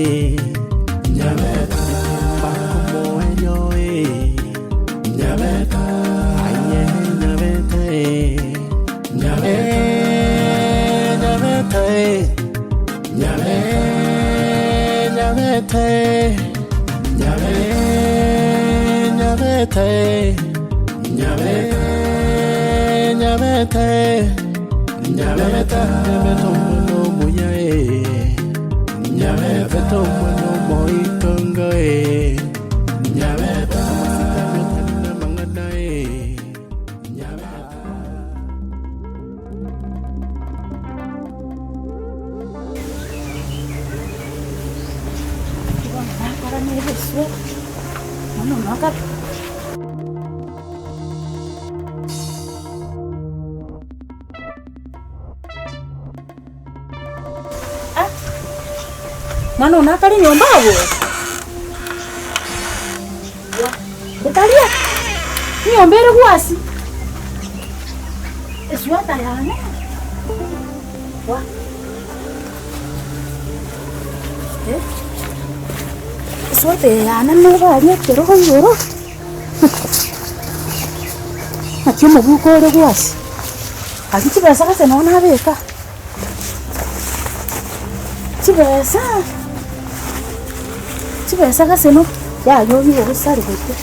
eh. Nyabeta omoerio eh. Nyabeta aye nyabeta eh. Nyabeta nyabeta eh. Nyabeta eh. Nyabeta eh. Nyabeta eh. Nyabeta nyabeta omwana omuya eh. Nyabeta omwana omoitongo eh. Nyabeta amasikani otari namang'ana eh. Nyabeta. Bono nakora nebeswe, bono naka. Ah, mwana one akare nyomba abwo? Etaria, enyomba ere gwasi, esweta yane, wa eh, esweta eye yane nigo aria ekerogo igoro. Naki omobuko ore gwasi, aria chibesa gose noo nabeka, chibesa, chibesa gose no yaya oywo osaregete,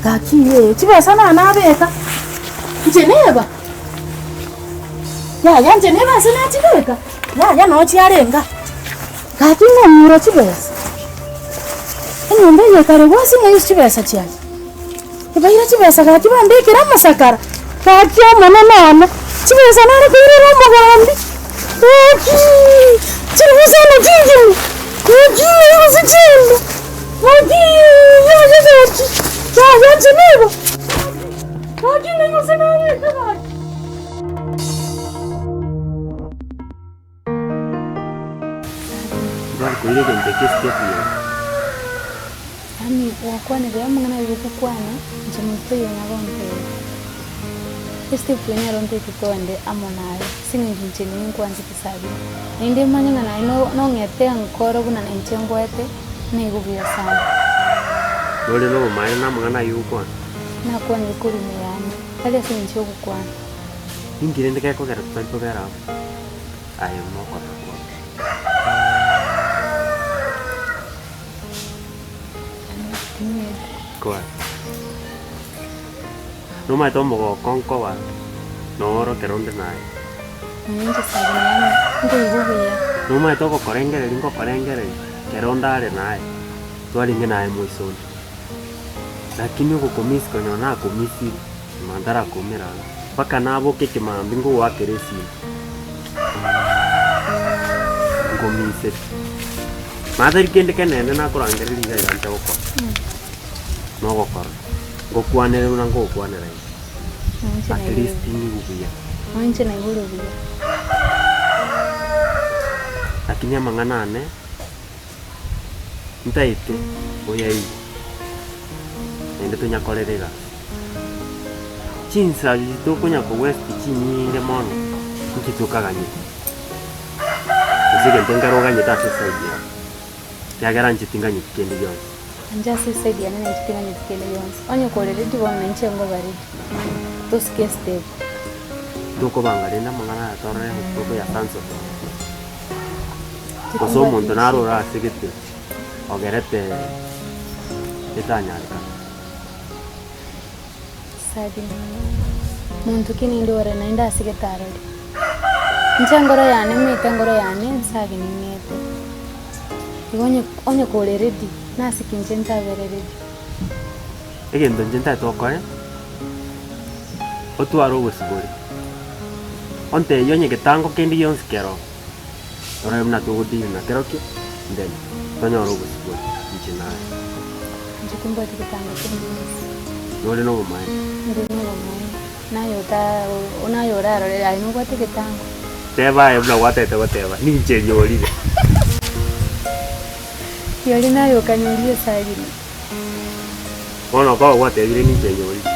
gaki ee chibesa na nabeka, inche neba, yaya inche neba ase nachibeka, yaya noo chiarenga. Gaki ng'oura chibesa, enyomba eye ekare gwasi ng'a ase chibesa chiaye, ebaire chibesa gaki bambekere amasakara, gaki omonene one, chibesa nare koirera omogambi, gakii chiribu sana chingima, gaki gose chienda, gaki yaya gaki, yaya inche nigo, gaki ng'ai gose nabeka gaki. Nkoira egento ekio step igoro. Yaani gokwanire amang'ana aye gokwana, inche monto taiyo onyare gontebia. Estep eye nero ntaete togende amo naye, ase eng'encho inche nigo nkwanchete Sabina. Naende manye ng'a naye no- nong'ete enkoro buna inche ngoete, naigo buya sana. Nore nobomaene namang'ana ayio ogokwana? Nakwanire korwa ime yane, tari ase eng'encho ya ogokwana. Ninki rende gekogera totari kobera amo? Aye nokorora kwao. Koa. Nomanyete omogoko nkoba noro ekero onde naye. Nomanyete ogokorengereria ngokorengereria ekero onde are naye, twarenge naye moisoni. Lakini ogokomisi konyora nakomisirie. Nyuma ntarakoumera aa, mpaka naboke ekemambia ngogoakera esimi, ngomiserie. Mara tari kende kenene nakorangereria iga iga nche gokora, nogokora, ngokwanere buna ngogokwanera iga, Inche at naigure least nigwe buya. Inche naigure buya. Lakini amang'ana ane, ntaete oyaigwe, naende tonyakorere egasi. Chinsa echi tokonya ko waste chinyinge mono, inki tokaganyete? Gose egento nkere oganyete ase eside yao, ekiagera inche tinganyeti kende gionsi. Inche ase eside yane nainche tinganyeti kende gionsi, onye kore ready bono nainche nkoba ready, tosike estep. Tokobanga rende amang'ana aya torore ng'a tokoya cancel. Gose omonto naro ore ase gete ogerete etanyarekana. Sabina, Monto ki ninde ore naende ase getarori? Inche engoro yane ng'ete engoro yane nsabe ning'ete. Igo onye onye kore ready, nase ki inche ntabere ready? Egento inche ntagete okore, otware obosibore, ontebie onye getango kende gionsi keroo, torore buna togodeal nakerokio, then tonyore obosibore inche naye. Inche timbwati getango kende gionsi. Nore nobomaene? Nde nobomaene. Naye ota naye orarore aye nobwate getango. Teba aye buna gwatete goteba, ninche nyorire. Rirorio naye okanyorire esagini. Bono okoba gwatebire ninche nyorire,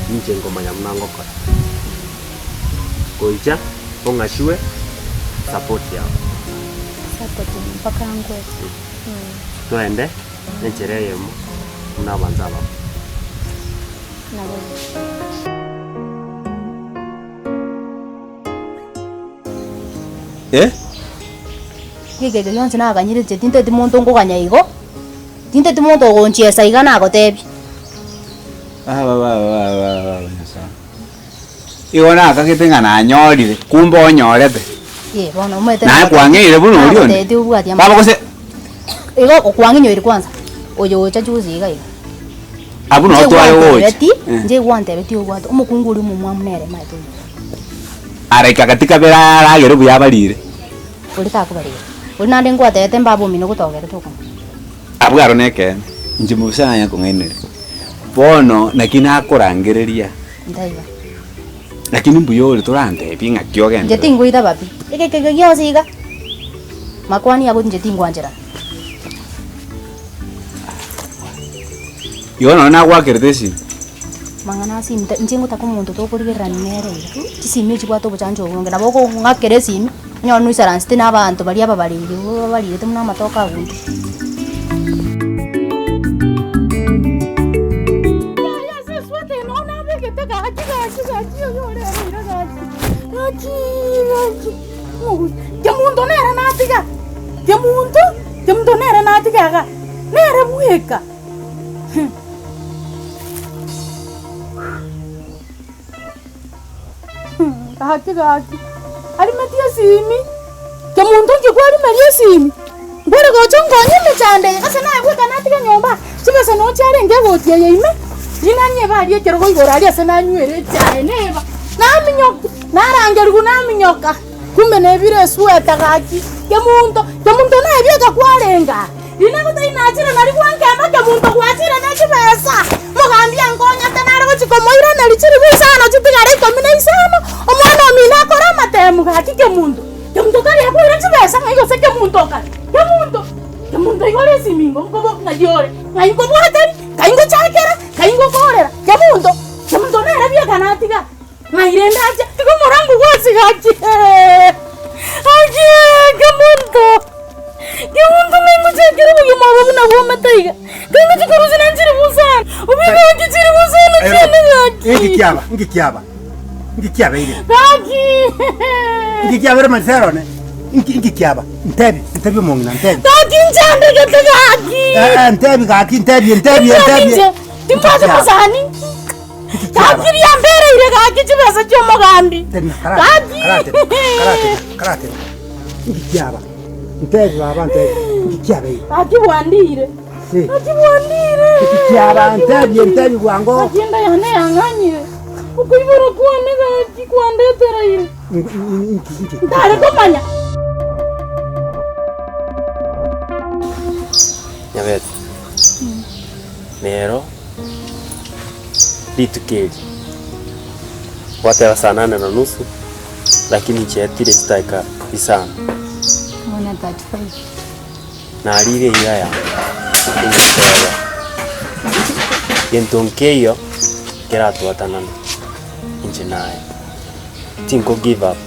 ninche nkomanya buna ngokora. Goicha ong'achwe support yao. Nsapoti mpaka nkwe. Toende enchera eyemo buna abanto abamo. Nabo. Eh? Geke ekio gionsi naganyire inche tinteti monto nkoganya igo, tinteti monto ogonchiesa iga nagotebia. Baba baba baba baba baba Nyasae. Igo nakagete ng'a nanyorire, kumbe onyorete. Ee bono omanyete Naye kwang'eire buna oria onde. Nagotebetie obwati Baba amang'ana. gose Igo okwang'inyoire kwanza, oyo ogocha juzi iga iga. Abwo noo Inche twaye gocha. gwantebetie, Eh. inche gwantebetie obwate omokungu oria omomwamu nere omanyete omuya. Araika gati kabere aragere buya abarire. Oria takobarera. Oria naende ngwatebete mbaba omino gotogerete okonywa. Abwo aro nekeene, inche mobisa nanye kong'ainereria. Bono naki nakorangereria? Ntaiga. Lakini mbuya ore torantebie ng'aki Inche ogenderere. tingoitaba pi. Egeka eke gionsi iga, makwani ago inche tingwancherana. Igo nonya nagwakerete esimi. Mang'ana ase esimi inche ngotaka omonto tokorigererania nere iga. Chisimi echibwate obochancho obonge, nabo okong'akera esimi, onyore noisaransete na abanto baria ababariri babarirete buna amatoke agunte. Kemunto nere natiga, kemunto, kemunto nere natiga iga, nere bweka. Gaki gaki, arimetie esimi, kemunto inki kwarimeria esimi? Mbore gocha onkonye emechando eye, ase naye bweka natiga nyomba, chibesa noo chiarenge egoti eye ime, rinanyebe aria ekerogo igoro aria ase nanywere echae neba, naminyoka, narangerigwa naminyoka, kumbe nebire esweta gaki, kemunto, kemunto naye bieka kwarenge aa, rina gotari nachire nari gwankema kemunto gwachire ne chibesa, mogambi ankonyete nare gochi komoiraneria chiribu isano chitigare ikomi na isano, omwana omino akore amatemu gaki kemunto. Kemunto tari akoira chibesa ng'ai gose kemunto okare? Kemunto, kemunto igo ore esimingo nkobo ng'ai ore? Ng'ai nkobwateri? Ng'ai ngochakera? Ng'ai ngokorera? Kemunto, kemunto nere bieka natiga ng'ai rende ache tiga omorango gwase gaki gaki kemunto, kemunto ng'ai ngochakera obogima obo buna bwomete iga? Ng'ai ngochi korusia naende chiribu isano? Obi gaki chiribu isano chiane gaki. Inki kiaba? Inki kiaba? Inki kiabeire? Gaki! Inki kiabeire Marcelo one? Inki inki kiaba? Ntebi, ntebi omong'ina, ntebi. Gaki nchandegete gaki! Eh, eh, ntebi gaki, ntebie, ntebie, Gaki ntebie. inche, timbwati Kiaba. mosani. Gaki riambereire gaki chibesa chi'omogambi. Tenena, karate, Gaki! karate, karate, karate. Inki kiaba? Ntebi baba, ntebi. Inki kiabeire? Gaki bwandire. Si. Gaki bwandire. Inki kiaba? Ntebie, ntebi bwango. Gaki enda yane yang'anyire. Okoibora kwane gaki kwandetereire. Inki, inki? Ntare komanya. Nyabete, nero rituko eri gwateba saa nane na nusu lakini chietire chidakika isano. Bono 35. Narire eira yane engoteba, Gento nkeiyo keratwatanane inche naye, tinko give up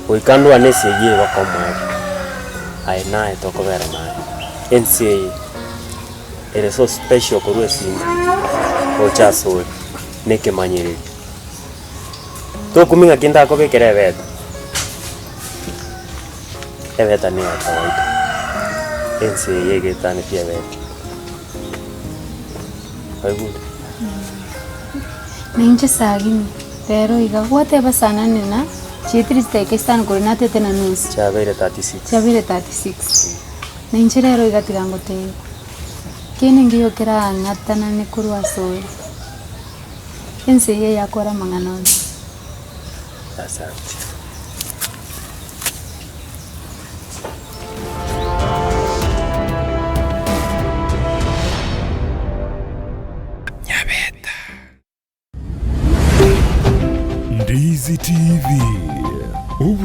goika ndwane esegi eye mpaka omoerio, aye naye tokobera naye. Ense eye ere so special korwa esime gocha asore na ekemanyererio. Tokumia ng'aki ntakobekera ebete. Ebeta nigo ya kawaida, ense eye egetaneti ebeta. Kwaigure? Na inche sagini, rero iga gwateba sana nena chietire chidakika isano korwa natete na nusu. Chiabeire 36. Chiabeire 36. Na inche rero iga tiga ngotebie, kende nkiyo kerang'atanane korwa ase ore, ense eye yakora amang'ana onsi. Asante. Ndizi TV.